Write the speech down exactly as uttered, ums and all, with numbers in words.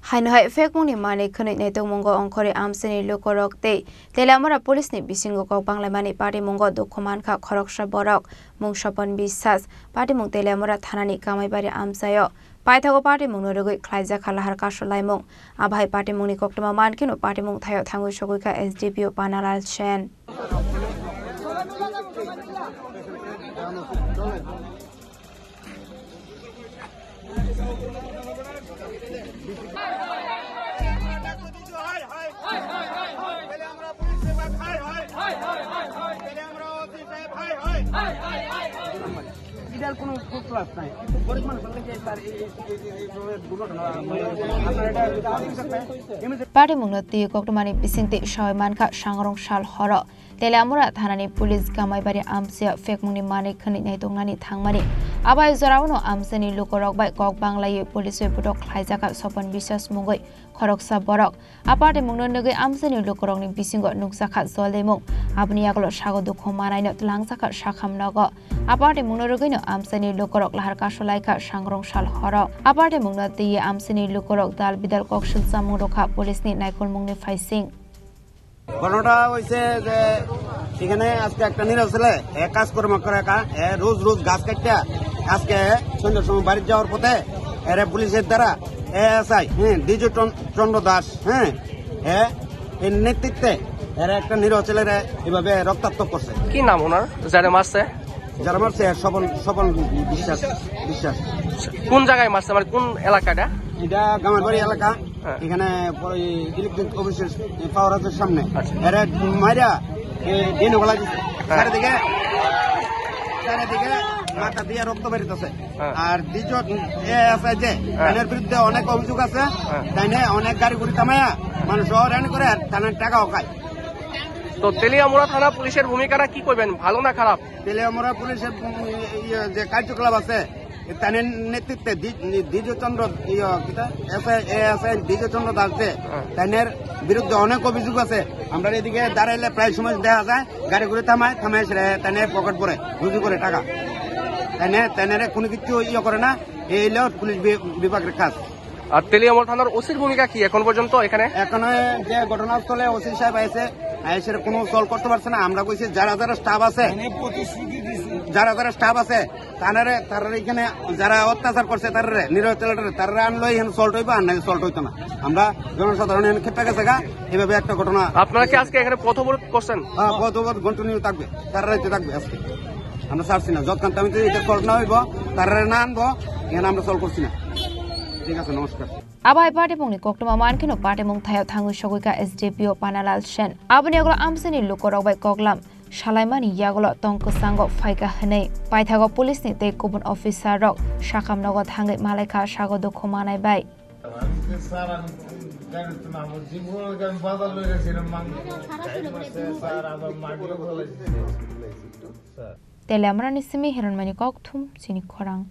Haino hai phekmungni manwi khwnwi naitokmungo ongkhorwi amchaini lukurok tei Teliamura police ni bisingo kok banglaimani patimungo dukhu mankha khoroksa borok, mung Sopon Biswas, patimung Teliamura thanani Kamaibari amchaio. Paithago patimungno rwgwi khlaijakha lahar kasolaimung. Abo hai patimungni koktwma mankheno patimung thaio thangwi sogwikha S D P O Panalal Sen. এটার কোনো ফুল ক্লাস নাই, কিন্তু গরিব মানুষ বলতে কি, স্যার, এই, এই, এই, এই ধরনের দুর্ঘটনা, আপনারা এটা যদি আগে করতেন, এমনি যে Patimungno twi koktwmani bisingtwi sawi mankha sangrong sal horo. Teliamura thanani police Kamaibari amchaio phekmungni manwi khwnwi naitongnani thangmani. Abai joraono amchaini lukurok bai kok banglaiwi police bai putok khlaijakha Sopon Biswas mungwi khoroksa borok. A patimungno nugwi amchaini lukurokni bisingo nukjakha joldimung. Aboni yagulo sago dukhu manaino twlangjakha sakham nogo. A patimungno rwgwino amchaini lukurok lahar kasolaikha sangrong sal horo. A patimungno twiwi amchaini lukurok dal bidal kok swlchamung rwkha police ni naikolmungni phaising. ঘটনাটা হয়েছে যে এখানে আজকে একটা নিরীহ ছেলে, এ কাজ কর্ম করে একা, এ রোজ রোজ গাছ কাটতে আজকে সন্ধ্যার সময় বাড়ি যাওয়ার পথে এরে পুলিশের দ্বারা এএসআই, হ্যাঁ, দ্বিজ চন-, চন্দ্র দাস, হ্যাঁ, এ, এর নেতৃত্বে এরা একটা নিরীহ ছেলেরা এভাবে রক্তাক্ত করছে। কি নাম ওনার, যারা মারছে? যারা মারছে, স্বপন, স্বপন বিশ্বাস, বিশ্বাস। কোন জায়গায় মারছে, মানে কোন এলাকাটা? এটা গামারবাড়ি এলাকা। হ্যাঁ। এখানে ওই ইলেকট্রিক অফিসের পাওয়ার হাউসের সামনে। আচ্ছা। এরা মাইরা, এ, ডেনো গলা দিছে। হ্যাঁ। চারিদিকে, চারিদিকে মাথা দিয়ে রক্ত বেরিতেছে। হ্যাঁ। আর দ্বিজ এ আছে যে, হ্যাঁ। তাদের বিরুদ্ধে অনেক অভিযোগ আছে। হ্যাঁ। তাই নিয়ে অনেক গাড়ি গুড়ি থামায়া মানুষ হয়রানি করে আর থানার টাকাও খায়। তো তেলিয়ামুড়া থানা পুলিশের ভূমিকাটা কি করবেন, ভালো না খারাপ? তেলিয়ামুড়া পুলিশের, উম, ইয়ে, যে কার্যকলাপ আছে, তানের নেতৃত্বে দ্বি-, দ্বিজচন্দ্র, ইয়ে, কিতা? এসআই, এএসআই দ্বিজচন্দ্র দাস যে, হ্যাঁ। তানের বিরুদ্ধে অনেক অভিযোগ আছে। আমরা এদিকে দাঁড়াইলে প্রায় সময় দেখা যায় গাড়ি ঘুরে থামায়, থামায় সেটা তানে পকেট করে, রুজি করে টাকা। তানে, তানেরে কোনো কিছু ইয়ে করে না, এই হলো পুলিশ বি-, বিভাগের কাজ। আর তেলিয়ামুড়া থানার ওসির ভূমিকা কি এখন পর্যন্ত এখানে? এখন যে ঘটনাস্থলে ওসি সাহেব আছে, এসে কোনো সলভ করতে পারছে না। আমরা কইছি যারা যারা স্টাফ আছে, যারা যারা স্টাফ আছে, তারারে, তারারে এখানে যারা অত্যাচার করছে, তারারে, নিরীহ ছেলেটারে, তারারে আনলো এখানে সলভ হইবো, আর নাকি সলভ হইতো না। আমরা জনসাধারণ এখানে খেপে গেছে গা, এভাবে একটা ঘটনা। আপনারা কি আজকে এখানে পথ অবরোধ করছেন? হ্যাঁ, পথ অবরোধ কন্টিনিউ থাকবে, তারা রাইতে থাকবে আজকে। আমরা ছাড়ছি না, যতক্ষণ আমি এটা সলভ না হইবো, তারারে না আনবো, এখানে আমরা সলভ করছি না। ঠিক আছে, নমস্কার। Abo hai patimungni koktwma mankheno patimung thaio thangwi sogwikha S D P O Panalal Sen. Aboni yagulo amchaini lukurok bai koklam salaimani yagulo tong kwchango phaikha hwnwi paithago police ni tei kubun officer rok sakam nogo thangwi malaikha sago dukhu manai bai. আমি তো স্যার, আমি গাড়িতে নামবো, জীবনে আমি বাজার লয়ে গেছিলাম, মাংস। স্যার, আবার মাটিও ফেলাইছে। Sir. Teliamurani simi Hiranmani Kokthum, chini khorang.